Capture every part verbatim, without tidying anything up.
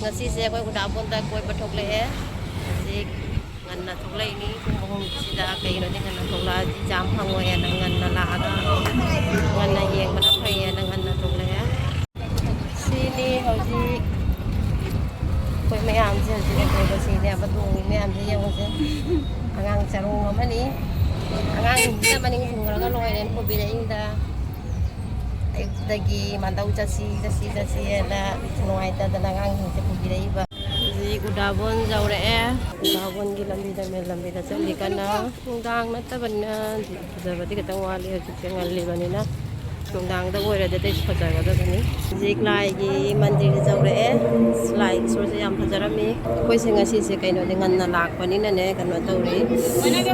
ꯉꯁꯤꯁꯦ ꯑꯩꯈꯣꯏ ꯎꯗꯥꯄꯣꯟꯗ ꯀꯣꯏꯕ ꯊꯣꯛꯂꯛꯑꯦ꯫ ꯍꯧꯖꯤꯛ ꯉꯟꯅ ꯊꯣꯛꯂꯛꯏꯅꯤ, ꯄꯨꯡ ꯑꯍꯨꯝꯁꯤꯗ꯫ ꯀꯩꯒꯤꯅꯣꯗꯤ ꯉꯟꯅ ꯊꯣꯛꯂꯛꯑꯗꯤ ꯖꯥꯝ ꯐꯪꯉꯣꯏꯅ ꯉꯟꯅ ꯂꯥꯛꯑꯒ ꯉꯟꯅ ꯌꯦꯡꯕꯅ ꯐꯩꯌꯦꯅ ꯉꯟꯅ ꯊꯣꯛꯂꯛꯑꯦ꯫ ꯁꯤꯅꯤ ꯍꯧꯖꯤꯛ ꯑꯩꯈꯣꯏ ꯃꯌꯥꯝꯁꯦ, ꯍꯧꯖꯤꯛ ꯑꯀꯣꯏꯕꯁꯤꯅꯦꯕ ꯇꯣꯡꯉꯤ ꯃꯌꯥꯝꯁꯦ ꯌꯦꯡꯉꯨꯁꯦ꯫ ꯑꯉꯥꯡ ꯆꯔꯣꯡ ꯑꯃꯅꯤ꯫ ꯑꯉꯥꯡꯁꯤꯡꯁꯤꯅ ꯃꯅꯤꯡ ꯊꯨꯡꯉꯔꯒ ꯂꯣꯏꯔꯦꯅ ꯄꯨꯕꯤꯔꯛꯏꯗ꯫ ꯑꯌꯨꯛꯇꯒꯤ ꯃꯥꯟꯗꯧ ꯆꯠꯁꯤ, ꯆꯠꯁꯤ, ꯆꯠꯁꯤꯅ ꯅꯨꯡꯉꯥꯏꯇꯗꯅ ꯑꯉꯥꯡꯁꯤꯡꯁꯦ ꯄꯨꯕꯤꯔꯛꯏꯕ꯫ ꯍꯧꯖꯤꯛ ꯎꯗꯥꯕꯣꯟ ꯌꯧꯔꯛꯑꯦ꯫ ꯎꯗꯥꯕꯣꯟꯒꯤ ꯂꯝꯕꯤꯗ, ꯃꯦꯟ ꯂꯝꯕꯤꯗ ꯆꯠꯂꯤ ꯀꯟꯅ꯫ ꯅꯨꯡꯗꯥꯡ ꯅꯠꯇꯕꯅꯤꯅ ꯐꯖꯕꯗꯤ ꯈꯤꯇꯪ ꯋꯥꯠꯂꯤ꯫ ꯍꯧꯖꯤꯛꯁꯦ ꯉꯜꯂꯤꯕꯅꯤꯅ ꯅꯨꯡꯗꯥꯡꯗ ꯑꯣꯏꯔꯗꯤ ꯑꯇꯩꯁꯨ ꯐꯖꯒꯗꯕꯅꯤ꯫ ꯍꯧꯖꯤꯛ ꯂꯥꯏꯒꯤ ꯃꯟꯗꯤꯔ ꯌꯧꯔꯛꯑꯦ꯫ ꯂꯥꯏ ꯏꯁꯣꯔꯁꯦ ꯌꯥꯝ ꯐꯖꯔꯝꯃꯤ꯫ ꯑꯩꯈꯣꯏꯁꯦ ꯉꯁꯤꯁꯦ ꯀꯩꯅꯣꯗꯤ ꯉꯟꯅ ꯂꯥꯛꯄꯅꯤꯅꯅꯦ, ꯀꯩꯅꯣ ꯇꯧꯔꯤ,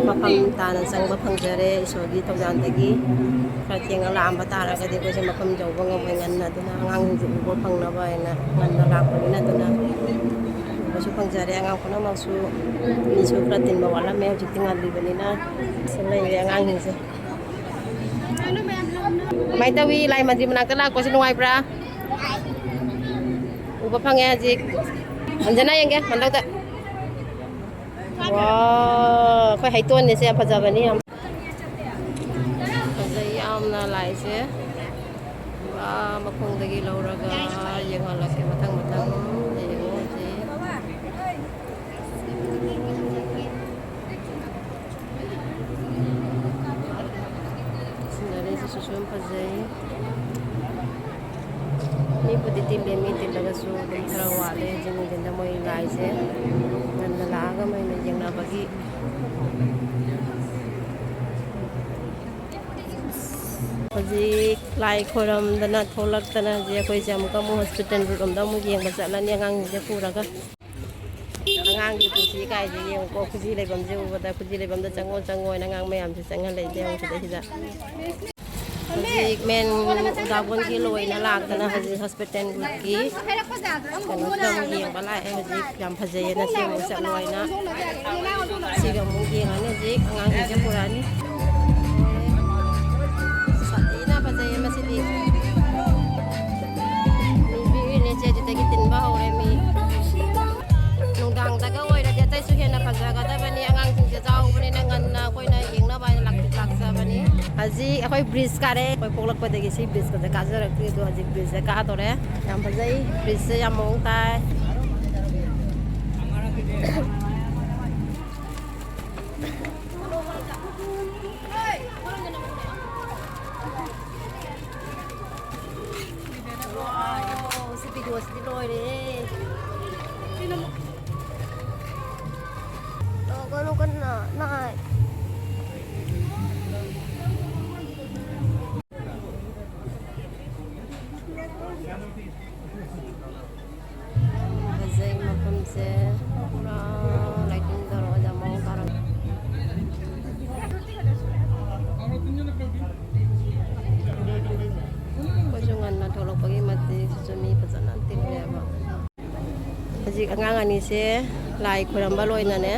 ꯃꯐꯝ ꯇꯥꯅ ꯆꯪꯕ ꯐꯪꯖꯔꯦ ꯏꯁꯣꯔꯒꯤ ꯊꯧꯖꯥꯜꯗꯒꯤ꯫ ꯈꯔ ꯊꯦꯡꯅ ꯂꯥꯛꯑꯝꯕ ꯇꯥꯔꯒꯗꯤ ꯑꯩꯈꯣꯏꯁꯦ ꯃꯐꯝ ꯌꯧꯕ ꯉꯝꯃꯣꯏ꯫ ꯉꯟꯅ ꯑꯗꯨꯅ ꯑꯉꯥꯡꯁꯤꯡꯁꯦ ꯎꯕ ꯐꯪꯅꯕ ꯍꯥꯏꯅ ꯉꯟꯅ ꯂꯥꯛꯄꯅꯤꯅ, ꯑꯗꯨꯅ ꯎꯕꯁꯨ ꯐꯪꯖꯔꯦ꯫ ꯑꯉꯥꯡ ꯄꯨꯝꯅꯃꯛꯁꯨ ꯃꯤꯁꯨ ꯈꯔ ꯇꯤꯟꯕ ꯋꯥꯠꯂꯝꯃꯦ꯫ ꯍꯧꯖꯤꯛꯇꯤ ꯉꯜꯂꯤꯕꯅꯤꯅ ꯁꯤ ꯂꯩꯔꯦ ꯑꯉꯥꯡꯁꯤꯡꯁꯦ꯫ ꯀꯃꯥꯏꯅ ꯇꯧꯏ? ꯂꯥꯏ ꯃꯟꯗꯤꯔ ꯃꯅꯥꯛꯇ ꯂꯥꯛꯄꯁꯦ ꯅꯨꯡꯉꯥꯏꯕ꯭ꯔꯥ? ꯎꯕ ꯐꯪꯉꯦ ꯍꯧꯖꯤꯛ꯫ ꯑꯟꯖꯅꯥ ꯌꯦꯡꯒꯦ ꯃꯟꯗꯧꯗ꯫ ꯋꯥ, ꯑꯩꯈꯣꯏ ꯍꯩꯇꯣꯟꯅꯤꯁꯦ ꯌꯥꯝ ꯐꯖꯕꯅꯤ ꯌꯥꯝ꯫ ꯐꯖꯩ ꯌꯥꯝꯅ ꯂꯥꯏꯁꯦ꯫ ꯄꯨꯔꯥ ꯃꯈꯣꯡꯗꯒꯤ ꯂꯧꯔꯒ ꯌꯦꯡꯍꯜꯂꯛꯀꯦ ꯃꯊꯪ ꯃꯊꯪ꯫ ꯌꯦꯡꯉꯣ ꯍꯧꯖꯤꯛ꯫ ꯁꯤꯅꯔꯤꯁꯤꯁꯨ ꯌꯥꯝ ꯐꯖꯩ꯫ ꯃꯤꯕꯨꯗꯤ ꯇꯤꯜꯂꯦ, ꯃꯤ ꯇꯤꯜꯂꯒꯁꯨ ꯑꯗꯨꯝ ꯈꯔ ꯋꯥꯠꯂꯦ꯫ ꯍꯧꯖꯤꯛ ꯅꯨꯡꯊꯤꯟꯗ ꯃꯣꯏ ꯂꯥꯏꯁꯦ ꯉꯟꯅ ꯂꯥꯛꯑꯒ ꯃꯣꯏꯅ ꯌꯦꯡꯅꯕꯒꯤ꯫ ꯍꯧꯖꯤꯛ ꯂꯥꯏ ꯈꯣꯏꯔꯝꯗꯅ ꯊꯣꯛꯂꯛꯇꯅ ꯍꯧꯖꯤꯛ ꯑꯩꯈꯣꯏꯁꯦ ꯑꯃꯨꯛꯀ ꯑꯃꯨꯛ ꯍꯣꯁꯄꯤꯇꯥꯜ ꯔꯣꯝꯗ ꯑꯃꯨꯛ ꯌꯦꯡꯕ ꯆꯠꯂꯅꯤ ꯑꯉꯥꯡꯁꯤꯡꯁꯦ ꯄꯨꯔꯒ꯫ ꯑꯉꯥꯡꯒꯤ ꯄꯨꯟꯁꯤ ꯀꯥꯏꯁꯦ ꯌꯦꯡꯉꯨꯀꯣ, ꯈꯨꯖꯤ ꯂꯩꯐꯝꯁꯦ ꯎꯕꯗ, ꯈꯨꯖꯤ ꯂꯩꯐꯝꯗ ꯆꯪꯉꯣ ꯆꯪꯉꯣꯅ ꯑꯉꯥꯡ ꯃꯌꯥꯝꯁꯦ ꯆꯪꯍꯜꯂꯛꯏꯁꯦ ꯌꯦꯡꯉꯨ ꯁꯤꯗꯩꯁꯤꯗ꯫ ꯍꯧꯖꯤꯛ ꯃꯦꯟ ꯎꯗꯥꯕꯣꯟꯒꯤ ꯂꯣꯏꯅ ꯂꯥꯛꯇꯅ ꯍꯧꯖꯤꯛ ꯍꯣꯁꯄꯤꯇꯥꯜꯒꯤ ꯀꯩꯅꯣꯁꯤꯗ ꯑꯃꯨꯛ ꯌꯦꯡꯕ ꯂꯥꯛꯑꯦ꯫ ꯍꯧꯖꯤꯛ ꯌꯥꯝ ꯐꯖꯩꯌꯦꯅ ꯁꯤ ꯑꯃꯨꯛ ꯆꯠꯂꯣ ꯍꯥꯏꯅ꯫ ꯁꯤꯒ ꯑꯃꯨꯛ ꯌꯦꯡꯉꯅꯤ ꯍꯧꯖꯤꯛ ꯑꯉꯥꯡꯁꯤꯡꯁꯦ ꯄꯨꯔꯛꯑꯅꯤ꯫ ꯁꯥꯊꯤꯅ ꯐꯖꯩꯌꯦ ꯃꯁꯤꯗꯤ꯫ ꯃꯤ ꯄꯤꯛꯏꯅꯦ ꯆꯦ, ꯑꯗꯨꯗꯒꯤ ꯇꯤꯟꯕ ꯍꯧꯔꯦ ꯃꯤ꯫ ꯑꯩꯈꯣꯏ ꯕ꯭ꯔꯤꯖ ꯀꯥꯔꯦ꯫ ꯑꯩꯈꯣꯏ ꯄꯣꯛꯂꯛꯄꯗꯒꯤ ꯁꯤ ꯕ꯭ꯔꯤꯖꯀꯁꯦ ꯀꯥꯖꯔꯛꯇ꯭ꯔꯤ, ꯑꯗꯣ ꯍꯧꯖꯤꯛ ꯕ꯭ꯔꯤꯖꯁꯦ ꯀꯥꯗꯣꯔꯦ꯫ ꯌꯥꯝ ꯐꯖꯩ, ꯕ꯭ꯔꯤꯖꯁꯦ ꯌꯥꯝ ꯃꯑꯣꯡ ꯇꯥꯏ꯫ ꯋꯥꯎ, ꯁꯤ ꯚꯤꯗꯤꯑꯣꯁꯤꯗꯤ ꯂꯣꯏꯔꯦꯍꯦ꯫ ꯇꯧꯒꯅꯨ ꯀꯟꯅ, ꯅꯥꯏ꯫ ꯐꯖꯩ ꯃꯐꯝꯁꯦ, ꯄꯨꯔꯥ lighting ꯇꯧꯔꯒ ꯌꯥꯝ ꯃꯑꯣꯡ ꯇꯥꯔꯝꯃꯦ꯫ ꯑꯩꯈꯣꯏꯁꯨ ꯉꯟꯅ ꯊꯣꯛꯂꯛꯄꯒꯤ ꯃꯇꯤꯛꯁꯤꯁꯨ ꯃꯤ ꯐꯖꯅ ꯇꯤꯜꯂꯦꯕ꯫ ꯍꯧꯖꯤꯛ ꯑꯉꯥꯡ ꯑꯅꯤꯁꯦ ꯂꯥꯏ ꯈꯣꯏꯔꯝꯕ ꯂꯣꯏꯅꯅꯦ,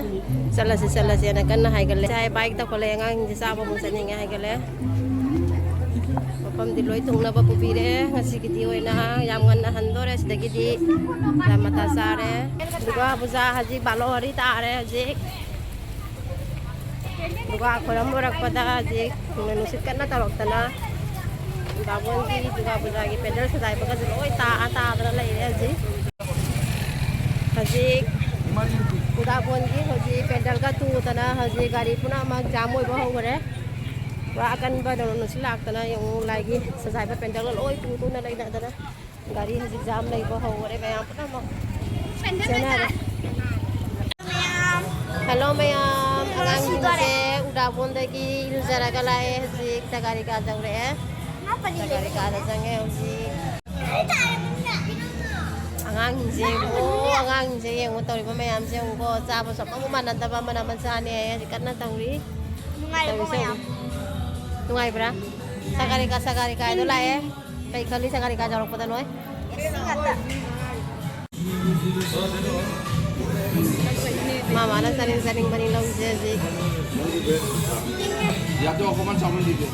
"ꯆꯠꯂꯁꯤ, ꯆꯠꯂꯁꯦꯅ" ꯀꯟꯅ ꯍꯥꯏꯒꯠꯂꯦ꯫ ꯉꯁꯥꯏ bike ꯇꯧꯈꯠꯂꯛꯑꯦ, ꯑꯉꯥꯡꯁꯤꯡꯁꯦ ꯆꯥꯕ ꯑꯃꯨꯛ ꯆꯠꯅꯤꯡꯉꯦ ꯍꯥꯏꯒꯠꯂꯦ꯫ ꯃꯐꯝꯗꯤ ꯂꯣꯏ ꯊꯨꯡꯅꯕ ꯄꯨꯕꯤꯔꯦ꯫ ꯉꯁꯤꯒꯤꯗꯤ ꯑꯣꯏꯅ ꯌꯥꯝ ꯉꯟꯅ ꯍꯟꯗꯣꯔꯦ ꯁꯤꯗꯒꯤꯗꯤ꯫ ꯌꯥꯝ ꯃꯊꯥ ꯆꯥꯔꯦ꯫ ꯗꯨꯔꯒꯥ ꯄꯨꯖꯥ ꯍꯧꯖꯤꯛ ꯕꯥꯂꯣꯍꯔꯤ ꯇꯥꯔꯦ ꯍꯧꯖꯤꯛ꯫ ꯗꯨꯔꯒꯥ ꯈꯣꯏꯔꯝ ꯂꯣꯏꯔꯛꯄꯗ ꯍꯧꯖꯤꯛ ꯅꯣꯡꯂꯩ ꯅꯨꯡꯁꯤꯠ ꯀꯟꯅ ꯇꯧꯔꯛꯇꯅ ꯕꯥꯃꯣꯟꯒꯤ ꯗꯨꯔꯒꯥ ꯄꯨꯖꯥꯒꯤ ꯄꯦꯟꯗꯜ ꯁꯖꯥꯏꯕꯒꯁꯦ ꯂꯣꯏ ꯇꯥ ꯇꯥꯗꯅ ꯂꯩꯔꯦ ꯍꯧꯖꯤꯛ꯫ ꯍꯧꯖꯤꯛ ꯈꯨꯗꯥꯕꯣꯟꯒꯤ ꯍꯧꯖꯤꯛ ꯄꯦꯟꯗꯜꯒ ꯇꯨꯗꯅ ꯍꯧꯖꯤꯛ ꯒꯥꯔꯤ ꯄꯨꯝꯅꯃꯛ ꯖꯥꯝ ꯑꯣꯏꯕ ꯍꯧꯈꯔꯦ꯫ ꯄꯨꯔꯥ ꯑꯀꯟꯕ ꯅꯣꯡꯂꯩ ꯅꯨꯡꯁꯤꯠ ꯂꯥꯛꯇꯅ ꯌꯦꯡꯉꯨ, ꯂꯥꯏꯒꯤ ꯁꯖꯥꯏꯕ ꯄꯦꯟꯗꯜꯒ ꯂꯣꯏ ꯇꯨ ꯇꯨꯅ ꯂꯩꯅꯗꯅ ꯒꯥꯔꯤ ꯍꯧꯖꯤꯛ ꯖꯥꯝ ꯂꯩꯕ ꯍꯧꯈꯔꯦ, ꯃꯌꯥꯝ ꯄꯨꯝꯅꯃꯛ ꯆꯦꯟꯅꯔꯦ꯫ ꯍꯜꯂꯣ ꯃꯌꯥꯝ, ꯑꯉꯥꯡꯁꯤꯡꯁꯦ ꯎꯗꯥꯕꯣꯟꯗꯒꯤ ꯏꯔꯨꯖꯔꯒ ꯂꯥꯛꯑꯦ, ꯍꯧꯖꯤꯛ ꯁꯒꯥꯔꯤꯀꯥ ꯌꯧꯔꯛꯑꯦ꯫ ꯁꯒꯥꯔꯤꯀꯥꯗ ꯆꯪꯉꯦ ꯍꯧꯖꯤꯛ꯫ ꯑꯉꯥꯡꯁꯤꯡꯁꯦ ꯌꯦꯡꯉꯣ, ꯑꯉꯥꯡꯁꯤꯡꯁꯦ ꯌꯦꯡꯉꯣ, ꯇꯧꯔꯤꯕ ꯃꯌꯥꯝꯁꯦ ꯌꯦꯡꯉꯨꯀꯣ꯫ ꯆꯥꯕꯁꯨ ꯑꯃꯃꯨꯛ ꯃꯥꯟꯅꯗꯕ, ꯑꯃꯅ ꯑꯃ ꯆꯥꯅꯤ ꯍꯥꯏ, ꯍꯧꯖꯤꯛ ꯀꯟꯅ ꯇꯧꯔꯤ꯫ ꯅꯨꯡꯉꯥꯏꯔꯤꯕꯣ ꯇꯧꯔꯤꯁꯦ ꯃꯌꯥꯝ? ꯌꯦꯡꯉꯨ꯫ ꯅꯨꯡꯉꯥꯏꯕ꯭ꯔꯥ? ꯁꯒꯥꯔꯤꯀꯥ, ꯁꯒꯥꯔꯤꯀꯥ ꯍꯥꯏꯗꯣ ꯂꯥꯛꯑꯦ꯫ ꯀꯩ ꯈꯜꯂꯤ ꯁꯒꯥꯔꯤꯀꯥ ꯌꯧꯔꯛꯄꯗ ꯅꯣꯏ? ꯑꯦꯁꯤ ꯉꯥꯛꯇ꯫ ꯃꯥ ꯃꯥꯅ ꯆꯥꯅꯤꯡ ꯆꯥꯅꯤꯡꯕꯅꯤ ꯂꯧꯔꯤꯁꯦ ꯍꯧꯖꯤꯛ꯫ ꯌꯥꯗꯣ ꯑꯩꯈꯣꯏ ꯃꯥꯅ ꯆꯥꯎꯍꯟꯕꯤꯒꯦ꯫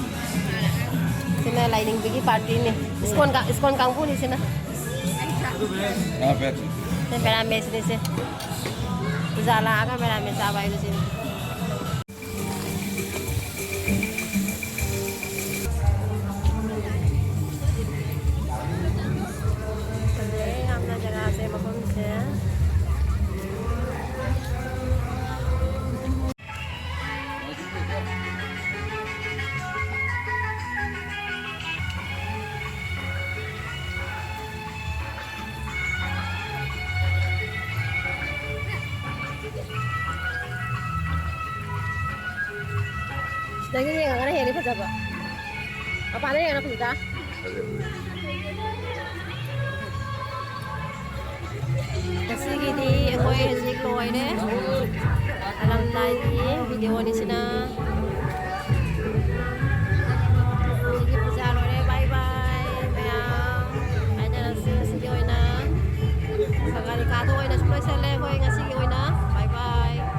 ꯁꯤꯅ ꯂꯥꯏꯅꯤꯡꯕꯒꯤ partyꯅꯤ꯫ ꯏꯁꯀꯣꯟ ꯀꯥ-, ꯏꯁꯀꯣꯟ ꯀꯥꯡꯕꯨꯅꯤ ꯁꯤꯅ꯫ ꯑꯥ, ꯕꯦꯠ꯫ ꯁꯤ ꯃꯦꯔꯥꯃꯦꯁꯅꯤ ꯁꯦ꯫ ꯄꯨꯖꯥ ꯂꯥꯛꯑꯒ ꯃꯦꯔꯥꯃꯦꯁ ꯆꯥꯕ ꯍꯥꯏꯗꯣ ꯁꯤꯅꯤ꯫ ꯅꯪꯒꯤ ꯌꯦꯡꯉꯒꯅ ꯍꯦꯜꯂꯤ ꯐꯖꯕ꯫ ꯃꯄꯥꯟꯗ ꯌꯦꯡꯉꯅ ꯐꯖꯗ꯭ꯔꯥ? ꯉꯁꯤꯒꯤꯗꯤ ꯑꯩꯈꯣꯏ ꯍꯧꯖꯤꯛ ꯂꯣꯏꯔꯦ꯫ ꯑꯂꯝꯗꯥꯏꯒꯤ ꯚꯤꯗꯤꯑꯣꯅꯤ ꯁꯤꯅ꯫